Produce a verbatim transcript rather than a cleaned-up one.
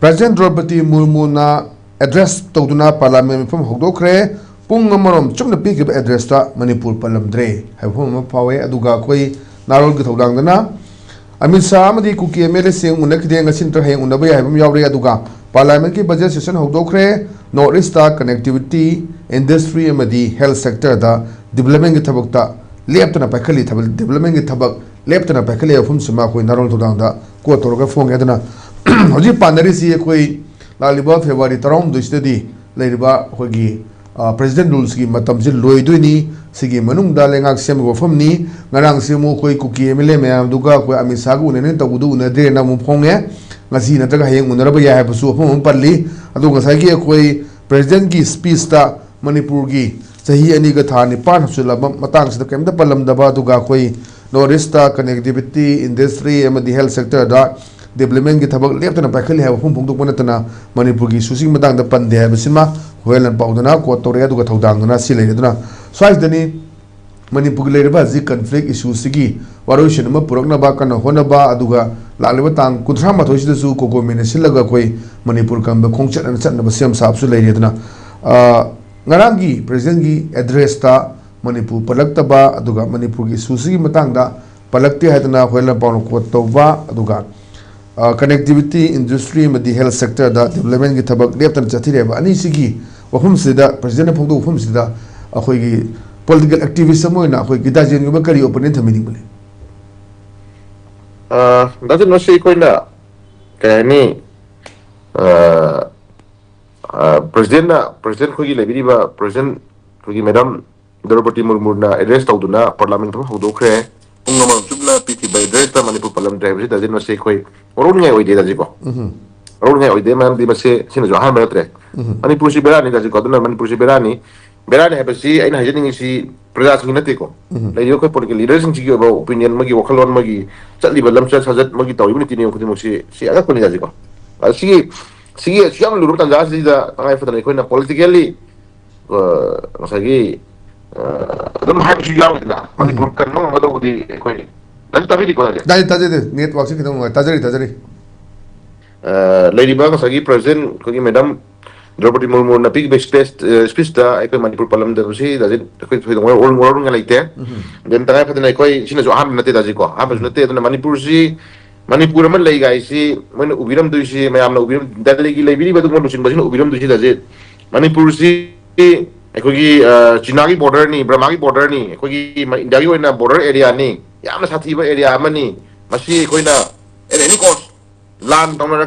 President ꯗ꯭ꯔꯧꯄꯗꯤ ꯃꯨꯔꯃꯨꯅ address ꯇꯧꯗꯨꯅ parliament ꯃꯤꯐꯝ ꯍꯧꯗꯣꯛꯈ꯭ꯔꯦ꯫ ꯄꯨꯡ ꯑꯃꯔꯣꯝ ꯆꯨꯞꯅ ꯄꯤꯈꯤꯕ ꯑꯦꯗ꯭ꯔꯦꯁꯇ ꯃꯅꯤꯄꯨꯔ ꯄꯜꯂꯝꯗ꯭ꯔꯦ ꯍꯥꯏꯕ ꯋꯥꯐꯝ ꯑꯃ ꯐꯥꯎꯋꯦ꯫ ꯑꯗꯨꯒ ꯑꯩꯈꯣꯏ ꯅꯥꯔꯣꯜꯒꯤ ꯊꯧꯗꯥꯡꯗꯅ ꯑꯃꯤꯠ ꯁꯥꯍ ꯑꯃꯗꯤ ꯀꯨꯀꯤ ꯑꯦꯝ ꯑꯦꯜ ꯑꯦꯁꯤꯡ ꯎꯅꯈꯤꯗꯦ, ꯉꯁꯤ ꯅꯠꯇ꯭ꯔꯒ ꯍꯌꯦꯡ ꯎꯅꯕ ꯌꯥꯏ ꯍꯥꯏꯕ ꯑꯃ ꯌꯥꯎꯔꯦ꯫ ꯑꯗꯨꯒ ꯄꯥꯔꯂꯤꯌꯥꯃꯦꯟꯒꯤ ꯕꯖꯦꯠ ꯁꯦꯁꯟ ꯍꯧꯗꯣꯛꯈ꯭ꯔꯦ꯫ ꯅꯣꯔꯠ ꯏꯁꯇ ꯀꯅꯦꯛꯇꯤꯚꯤꯇꯤ, ꯏꯟꯗꯁꯇ꯭ꯔꯤ ꯑꯃꯗꯤ ꯍꯦꯜꯊ ꯁꯦꯛꯇꯔꯗ ꯗꯤꯕꯂꯞꯃꯦꯟꯒꯤ ꯊꯕꯛꯇ ꯂꯦꯞꯇꯅ ꯄꯥꯏꯈꯠꯂꯤ, ꯊꯕꯛ, ꯗꯤꯕꯂꯞꯃꯦꯟꯒꯤ ꯊꯕꯛ ꯂꯦꯞꯇꯅ ꯄꯥꯏꯈꯠꯂꯤ ꯍꯥꯏꯕ ꯋꯥꯐꯝꯁꯤꯃ ꯑꯩꯈꯣꯏ ꯅꯥꯔꯣꯜ ꯊꯧꯗꯥꯡꯗ ꯀꯣꯠ ꯇꯧꯔꯒ ꯐꯣꯡꯉꯦ꯫ ꯑꯗꯨꯅ ꯍꯧꯖꯤꯛ ꯄꯥꯟꯅꯔꯤꯁꯤ ꯑꯩꯈꯣꯏ ꯂꯥꯛꯂꯤꯕ ꯐꯦꯕ꯭ꯔꯨꯋꯥꯔꯤ ꯇꯔꯥꯍꯨꯝꯗꯣꯏꯁꯤꯗꯗꯤ ꯂꯩꯔꯤꯕ ꯑꯩꯈꯣꯏꯒꯤ, ꯑ, ꯄ꯭ꯔꯦꯁꯤꯗꯦꯟ ꯔꯨꯜꯁꯀꯤ ꯃꯇꯝꯁꯤ ꯂꯣꯏꯗꯣꯏꯅꯤ꯫ ꯁꯤꯒꯤ ꯃꯅꯨꯡꯗ ꯂꯩꯉꯥꯛ ꯁꯦꯝꯕꯒꯤ ꯋꯥꯐꯝꯅꯤ꯫ ꯉꯔꯥꯡꯁꯤ ꯑꯃꯨꯛ ꯑꯩꯈꯣꯏ ꯀꯨꯀꯤ ꯑꯦꯝ ꯑꯦꯜ ꯑꯦ ꯃꯌꯥꯝꯗꯨꯒ ꯑꯩꯈꯣꯏ ꯑꯃꯤꯠ ꯁꯥꯍꯒ ꯎꯅꯅꯤ ꯇꯧꯕꯗꯨ ꯎꯅꯗ꯭ꯔꯦꯅ ꯑꯃꯨꯛ ꯐꯣꯡꯉꯦ꯫ ꯉꯁꯤ ꯅꯠꯇ꯭ꯔꯒ ꯍꯌꯦꯡ ꯎꯅꯔꯕ ꯌꯥꯏ ꯍꯥꯏꯕꯁꯨ ꯋꯥꯐꯝ ꯑꯃ ꯄꯜꯂꯤ꯫ ꯑꯗꯨꯒ ꯉꯁꯥꯏꯒꯤ ꯑꯩꯈꯣꯏ ꯄ꯭ꯔꯦꯁꯤꯗꯦꯟꯒꯤ ꯁ꯭ꯄꯤꯁꯇ ꯃꯅꯤꯄꯨꯔꯒꯤ ꯆꯍꯤ ꯑꯅꯤꯒ ꯊꯥ ꯅꯤꯄꯥꯟ ꯍꯥꯞꯆꯤꯜꯂꯕ ꯃꯇꯥꯡꯁꯤꯗ ꯀꯔꯤꯝꯇ ꯄꯜꯂꯝꯗꯕ, ꯑꯗꯨꯒ ꯑꯩꯈꯣꯏ ꯅꯣꯔꯠ ꯏꯁꯇ ꯀꯅꯦꯛꯇꯤꯚꯤꯇꯤ, ꯏꯟꯗꯁꯇ꯭ꯔꯤ ꯑꯃꯗꯤ ꯍꯦꯜꯊ ꯁꯦꯛꯇꯔꯗ ꯗꯤꯕꯂꯞꯃꯦꯟꯒꯤ ꯊꯕꯛ ꯂꯦꯞꯇꯅ ꯄꯥꯏꯈꯠꯂꯤ ꯍꯥꯏꯕ ꯋꯥꯐꯝ ꯐꯣꯡꯗꯣꯛꯄ ꯅꯠꯇꯅ ꯃꯅꯤꯄꯨꯔꯒꯤ ꯏꯁꯨꯁꯤꯡꯒꯤ ꯃꯇꯥꯡꯗ ꯄꯟꯗꯦ ꯍꯥꯏꯕꯁꯤꯃ ꯍꯣꯌꯦꯜ ꯂꯥꯟꯄꯥꯎꯗꯅ ꯀꯣꯠ ꯇꯧꯔꯛꯑꯦ꯫ ꯑꯗꯨꯒ ꯊꯧꯗꯥꯡꯗꯨꯅ ꯁꯤ ꯂꯩꯔꯦ꯫ ꯑꯗꯨꯅ ꯁ꯭ꯋꯥꯏꯁꯤꯗꯅꯤ ꯃꯅꯤꯄꯨꯔꯒꯤ ꯂꯩꯔꯤꯕ ꯍꯧꯖꯤꯛ ꯀꯟꯐ꯭ꯂꯤꯛ ꯏꯁꯨꯁꯤꯒꯤ ꯋꯥꯔꯣꯏꯁꯤꯟ ꯑꯃ ꯄꯨꯔꯛꯅꯕ ꯀꯟꯅ ꯍꯣꯠꯅꯕ, ꯑꯗꯨꯒ ꯂꯥꯛꯂꯤꯕ ꯇꯥꯡ ꯀꯨꯟꯊ꯭ꯔꯥ ꯃꯥꯊꯣꯏꯁꯤꯗꯁꯨ ꯀꯣꯀꯣꯃꯤꯅ ꯁꯤꯜꯂꯒ ꯑꯩꯈꯣꯏ ꯃꯅꯤꯄꯨꯔ ꯀꯝꯕ ꯈꯣꯡꯆꯠ ꯑꯅ ꯆꯠꯅꯕ ꯁꯦꯝ ꯁꯥꯕꯁꯨ ꯂꯩꯔꯤ꯫ ꯑꯗꯨꯅ, ꯑ, ꯉꯔꯥꯡꯒꯤ ꯄ꯭ꯔꯦꯁꯤꯗꯦꯟꯒꯤ ꯑꯦꯗ꯭ꯔꯦꯁꯇ ꯃꯅꯤꯄꯨꯔ ꯄꯜꯂꯛꯇꯕ, ꯑꯗꯨꯒ ꯃꯅꯤꯄꯨꯔꯒꯤ ꯏꯁꯨꯁꯤꯒꯤ ꯃꯇꯥꯡꯗ ꯄꯜꯂꯛꯇꯦ ꯍꯥꯏꯗꯅ ꯍꯣꯌꯦꯜ ꯂꯥꯟꯄꯥꯎꯅ ꯀꯣꯠ ꯇꯧꯕ, ꯑꯗꯨꯒ, ꯑ, ꯀꯅꯦꯛꯇꯤꯚꯤꯇꯤ, ꯏꯟꯗꯁꯇ꯭ꯔꯤ ꯑꯃꯗꯤ ꯍꯦꯜꯊ ꯁꯦꯛꯇꯔꯗ ꯗꯤꯕꯂꯞꯃꯦꯟꯒꯤ ꯊꯕꯛ ꯂꯦꯞꯇꯅ ꯆꯠꯊꯔꯤ ꯍꯥꯏꯕ ꯑꯅꯤꯁꯤꯒꯤ ꯋꯥꯐꯝꯁꯤꯗ, ꯄ꯭ꯔꯦꯁꯤꯗꯦꯟꯅ ꯐꯣꯡꯗꯣꯛꯄ ꯋꯥꯐꯝꯁꯤꯗ ꯑꯩꯈꯣꯏꯒꯤ ꯄꯣꯂꯤꯇꯤꯀꯦꯜ ꯑꯦꯛꯇꯤꯚꯤꯁ ꯑꯃ ꯑꯣꯏꯅ ꯑꯩꯈꯣꯏ ꯒꯤꯇꯥꯖꯦꯟꯒꯨꯝꯕ ꯀꯔꯤ ꯑꯣꯄꯤꯅꯤꯌꯟ ꯊꯝꯕꯤꯅꯤꯡꯕ ꯂꯩ? ꯑ, ꯗꯥ ꯖꯤꯟ, ꯃꯁꯤ ꯑꯩꯈꯣꯏꯅ ꯀꯩ ꯍꯥꯏꯅꯤ, ꯑ, ꯑ, ꯄ꯭ꯔꯦꯁꯤꯗꯦꯟꯅ, ꯄ꯭ꯔꯦꯁꯤꯗꯦꯟ ꯑꯩꯈꯣꯏꯒꯤ ꯂꯩꯕꯤꯔꯤꯕ ꯄ꯭ꯔꯦꯁꯤꯗꯦꯟ ꯑꯩꯈꯣꯏꯒꯤ ꯃꯦꯗꯥꯝ ꯗ꯭ꯔꯧꯄꯗꯤ ꯃꯨꯔꯃꯨꯅ ꯑꯦꯗ꯭ꯔꯦꯁ ꯇꯧꯗꯨꯅ ꯄꯥꯔꯂꯤꯌꯥꯃꯦꯟ ꯊꯕꯛ ꯍꯧꯗꯣꯛꯈ꯭ꯔꯦ꯫ ꯄꯨꯡ ꯑꯃ ꯆꯨꯞꯅ ꯄꯤꯈꯤꯕ ꯑꯦꯗ꯭ꯔꯦꯁꯇ ꯃꯅꯤꯄꯨꯔ ꯄꯜꯂꯝꯗ꯭ꯔꯦ ꯍꯥꯏꯕꯁꯤ, ꯗꯥ ꯖꯤꯟ, ꯃꯁꯤ ꯑꯩꯈꯣꯏ ꯋꯥꯔꯧꯅꯤꯡꯉꯥꯏ ꯑꯣꯏꯗꯦ, ꯗꯥ ꯖꯤꯀꯣ꯫ ꯎꯝ꯫ ꯋꯥꯔꯧꯅꯤꯡꯉꯥꯏ ꯑꯣꯏꯗꯦ, ꯃꯔꯝꯗꯤ ꯃꯁꯤ ꯁꯤꯅꯁꯨ ꯑꯍꯥꯟꯕ ꯅꯠꯇ꯭ꯔꯦ꯫ ꯎꯝ꯫ ꯃꯅꯤꯄꯨꯔꯁꯤ ꯕꯦꯔꯥꯅꯤ, ꯗꯥ ꯖꯤꯀꯣ꯫ ꯑꯗꯨꯅ ꯃꯅꯤꯄꯨꯔꯁꯤ ꯕꯦꯔꯥꯅꯤ꯫ ꯕꯦꯔꯥꯅꯤ ꯍꯥꯏꯕꯁꯤ ꯑꯩꯅ ꯍꯥꯏꯖꯅꯤꯡꯉꯤꯁꯤ ꯄ꯭ꯔꯖꯥꯁꯤꯡꯒꯤ ꯅꯠꯇꯦꯀꯣ꯫ ꯎꯝ꯫ ꯂꯩꯔꯤꯕ ꯑꯩꯈꯣꯏ ꯄꯣꯂꯤꯇꯤꯀꯦꯜ ꯂꯤꯗꯔꯁꯤꯡꯁꯤꯒꯤ ꯑꯣꯏꯕ ꯑꯣꯄꯤꯅꯤꯌꯟ, ꯃꯣꯏꯒꯤ ꯋꯥꯈꯜꯂꯣꯟ, ꯃꯣꯏꯒꯤ ꯆꯠꯂꯤꯕ ꯂꯝꯆꯠ ꯁꯥꯖꯠ, ꯃꯣꯏꯒꯤ ꯇꯧꯔꯤꯕ ꯅꯤꯇꯤ ꯅꯤꯌꯣꯝ ꯈꯨꯗꯤꯡꯃꯛꯁꯤ, ꯁꯤ ꯑꯉꯛꯄꯅꯤ, ꯗꯥ ꯖꯤꯀꯣ꯫ ꯑ, ꯁꯤꯒꯤ, ꯁꯤꯒꯤ ꯑꯁꯨꯛ ꯌꯥꯝ ꯂꯨꯔꯕ ꯇꯥꯟꯖꯥ ꯑꯁꯤꯗ ꯇꯉꯥꯏ ꯐꯗꯅ ꯑꯩꯈꯣꯏꯅ ꯄꯣꯂꯤꯇꯤꯀꯦꯜꯂꯤ ꯑ, ꯉꯁꯥꯏꯒꯤ, ꯑ, ꯑꯗꯨꯝ ꯍꯥꯏꯕꯁꯨ ꯌꯥꯎꯔꯤꯗꯅ, ꯎꯝ꯫ ꯃꯅꯤꯄꯨꯔ ꯀꯟꯕ ꯉꯝꯒꯗꯧꯕꯗꯤ ꯑꯩꯈꯣꯏ, ꯅꯪ ꯇꯥꯕꯤꯔꯤꯀꯣ, ꯅꯪꯗꯤ? ꯇꯥꯏ, ꯇꯥꯖꯗꯦ꯫ ꯅꯦꯠꯋꯥꯛꯁꯤ ꯈꯤꯇꯪ ꯅꯨꯡꯉꯥꯏ-, ꯇꯥꯖꯔꯤ, ꯇꯥꯖꯔꯤ꯫ ꯑ, ꯂꯩꯔꯤꯕ ꯉꯁꯥꯏꯒꯤ ꯄ꯭ꯔꯦꯁꯤꯗꯦꯟ ꯑꯩꯈꯣꯏꯒꯤ ꯃꯦꯗꯥꯝ ꯗ꯭ꯔꯧꯄꯗꯤ ꯃꯨꯔꯃꯨꯅ ꯄꯤꯈꯤꯕ ꯁ꯭ꯄꯤꯁ, ꯑ, ꯁ꯭ꯄꯤꯁꯇ ꯑꯩꯈꯣꯏ ꯃꯅꯤꯄꯨꯔ ꯄꯜꯂꯝꯗꯕꯁꯤ ꯗꯥꯖꯤꯠ ꯑꯩꯈꯣꯏ ꯊꯣꯏꯗꯣꯛꯅ ꯋꯥꯔꯧ-, ꯋꯥꯔꯧꯅꯤꯡꯉꯥꯏ ꯂꯩꯇꯦ꯫ ꯗꯦꯟ ꯇꯉꯥꯏ ꯐꯗꯅ ꯑꯩꯈꯣꯏ ꯁꯤꯅꯁꯨ ꯑꯍꯥꯟꯕ ꯅꯠꯇꯦ ꯗꯥꯖꯤꯠ ꯀꯣ, ꯑꯍꯥꯟꯕꯁꯨ ꯅꯠꯇꯦ꯫ ꯑꯗꯨꯅ ꯃꯅꯤꯄꯨꯔꯁꯤ, ꯃꯅꯤꯄꯨꯔ ꯑꯃ ꯂꯩ ꯀꯥꯏꯁꯤ ꯃꯣꯏꯅ ꯎꯕꯤꯔꯝꯗꯣꯏꯁꯤ, ꯃꯌꯥꯝꯅ ꯎꯕꯤꯔꯝ-, ꯗꯦꯜꯂꯤꯒꯤ ꯂꯩꯕꯤꯔꯤꯕ ꯑꯗꯨꯒꯨꯝꯕ ꯂꯨꯆꯤꯡꯕꯁꯤꯡꯅ ꯎꯕꯤꯔꯝꯗꯣꯏꯁꯤ ꯗꯥꯖꯤꯠ, ꯃꯅꯤꯄꯨꯔꯁꯤ ꯑꯩꯈꯣꯏꯒꯤ, ꯑ, ꯆꯤꯅꯥꯒꯤ ꯕꯣꯔꯗꯔꯅꯤ, ꯕꯔꯃꯥꯒꯤ ꯕꯣꯔꯗꯔꯅꯤ, ꯑꯩꯈꯣꯏꯒꯤ ꯃ-, ꯏꯟꯗꯤꯌꯥꯒꯤ ꯑꯣꯏꯅ ꯕꯣꯔꯗꯔ ꯑꯦꯔꯤꯌꯥꯅꯤ, ꯌꯥꯝꯅ ꯁꯥꯊꯤꯕ ꯑꯦꯔꯤꯌꯥ ꯑꯃꯅꯤ꯫ ꯃꯁꯤ ꯑꯩꯈꯣꯏꯅ at any cost ꯂꯥꯟ ꯇꯧꯅꯔꯒ